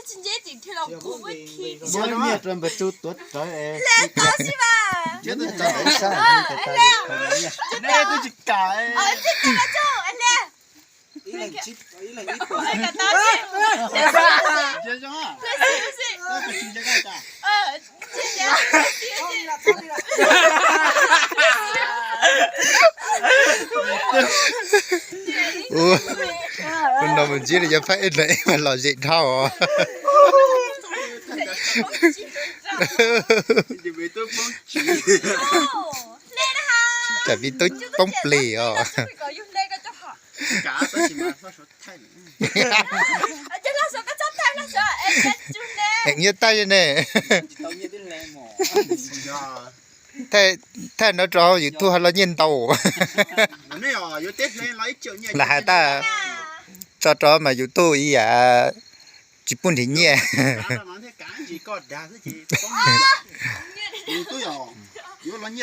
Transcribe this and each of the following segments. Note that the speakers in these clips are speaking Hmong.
Tsis nceb tim dhia los kuv muab khi. Muab nyiaj rau npawg Tsu tuav rawv es. Hle tau xwb mas. Nyiaj tau ntawd sab. Hle tau. Nyiaj tau mas Tsu, hle. Hle tau xwb. Ua, ua no mus ntsib li cov phab ej dlaim mas lom zem dhau os. Tsam vij tub poob plig os. Ees nyiaj tag ne. Thaij no rau YouTube ho los nyiaj ntau. Lam hais tas tso rau mas YouTube ib yam tsis pub nrhiav nyiaj.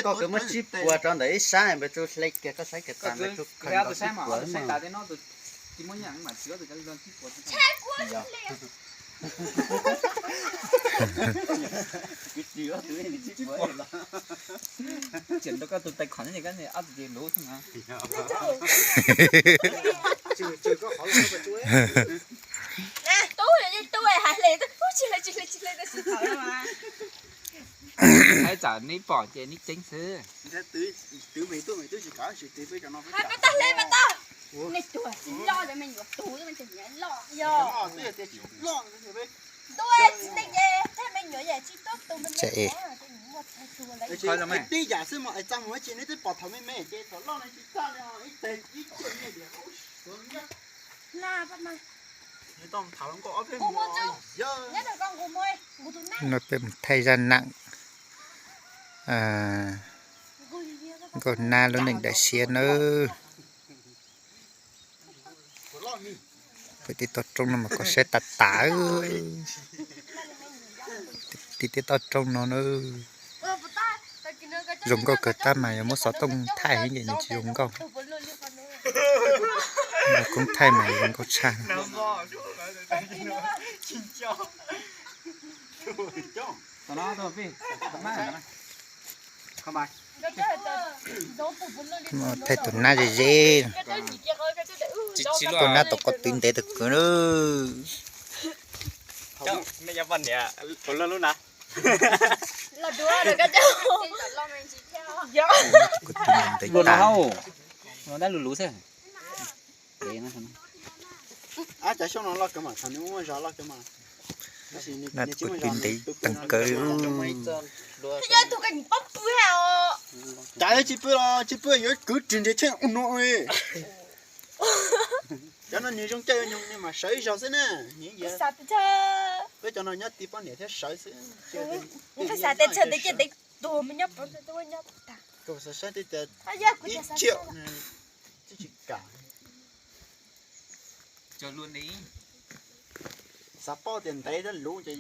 Koj muab tsib puas rau ntawm ib sab npawg Tsu hle kiag koj saib kiag tas npawg Tsu khaws tau tsib puas. Txiam rau koj tus tais kho ne, koj ob tug ces luv xwb na. Tub, tub hais hle, tsis hle, tsis hle, tsis hle, tsis hle. Hais tsam neb pom ces neb ceeb xwb. Twv me tub me tub tsis kav tsis twv peb cov no peb tag hle mas tau. Nej tuag tsis loj cov me nyuam tus twb me tus nyuam loj yog. Ntuj, tsis tej ces tej me nyuam yam tsis tuaj tus me me. Tib yam xwb mas es txaj muag tsis neb twb pom thaum me me ces thaum loj no tsis txaj li ib teg ib cuaj nyiaj diam. No peb mus thaij zaj nam nkauj nab lub neej daim siab nawb. Pem tej toj roob no mas koj saib tas tas. Tim tej toj roob no na. Zoo nkauj kawg tab mas yog muab xov tooj thaij heev ces nws tsis zoo nkauj. Koob thaij mas zoo nkauj tshaj. Thaij tus nab ze ze. Tus nab tom ko twv ntev tag kawg na. Ko twv ntev tag. Nab ko twv ntev tag kawg. Cas tsis pw los tsis pw yuav kwv ris nrhiav tsheej ua no. Cov no nws zoo caij zoo nyoog mas sawv ib zaug xwb na. Peb cov no nyob ti poj niam thiab sawv xwb. Xav tias tsawg ntev ciaj ntev tuag mas nyob pov nyob tag. Xav saib tias ib ciam twb tsis kam. Xav paub tias ntev thiab luv ces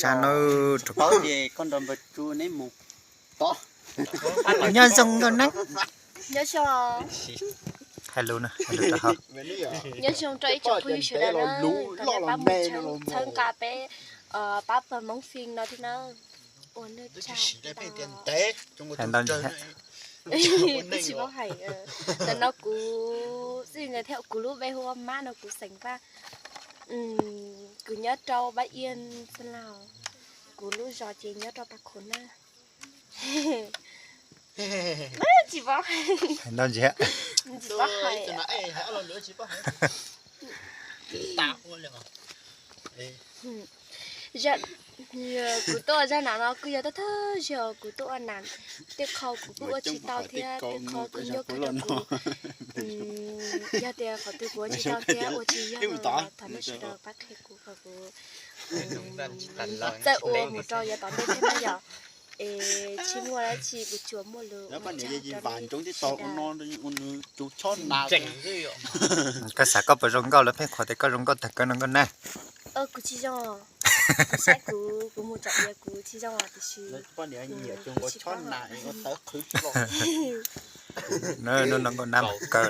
sab no rau paub ces koj nrog npawg Tsu neb mus tod. Nyob zoo nkauj nab. Nyob zoo. Hais lus na, hais lus rau hauv. Nyob zoo rau ib tsoom phooj ywg sawv daws na, thov nej pab mus txhawb nqa peb pab pawg Hmoob Fim no thiab na. Ua neej tshaj. Hais ntau ntsis. Kuv tsis paub hais, ntawm no kuv xwb thiab kuv lub npe hu ua Mab no kuv xeem Vaj. Kuv nyob rau Pab Iab Xeeb Lauj, kuv lub zos ces nyob rau Pab Khuv na. Tsis paub hais. Hais ntau ntsis. Tsis paub hais. Kuv tuaj ua zaj nam no kuj yog thawj thawj zaug kuv tuaj ua nam, tej qho kuv kuj ua tsis tau thiab tej qho kuj nyuaj kawg rau kuv. Yog tias qhov twg kuv ua tsis tau thiab ua tsis yog los thov nej sawv daws pab qhia kuv kom kuv txawj ua mus rau yav tom ntej thiab na yom. Es tsis muaj dab tsi, kuv tsuas muaj lus ua tsaug rau nej sawv daws. Koj xav koj puas zoo nkauj, lawv pheej qhuas tias koj zoo nkauj tag kawg no nkauj nab. Kuv tsis zoo, kuv saib kuv, kuv mus tsom iav kuv tsis zoo tiam sis kuv tsis paub. No nkauj nab mas kaw,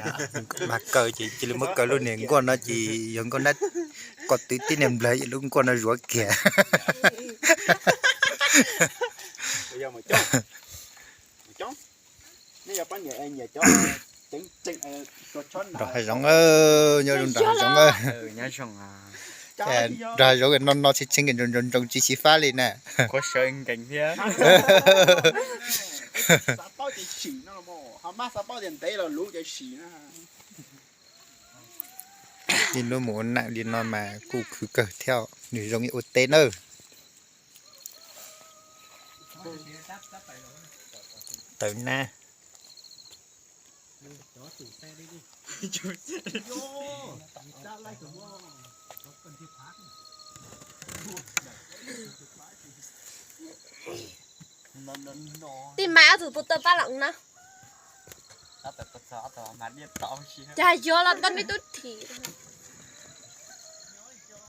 mas kaw ces cia li muab kaw lub niag nkuaj no ces yog nkauj nab Koj twb tib niag nplawg lub nkuaj no zuav kiag. Nrog hav zoov, nyob zoo nrog hav zoov. Nrog hav zoov no no tshee tshee ntsoo ntsoo tsis xyiv fab li na. Li lub mus ua neej li no mas kuj khwv kawg thiab, nws zoo ib ua teb nawb. Tawv na. Tej mas ob tug puas tau pab los no? Cas yuav los tau nej tub thim.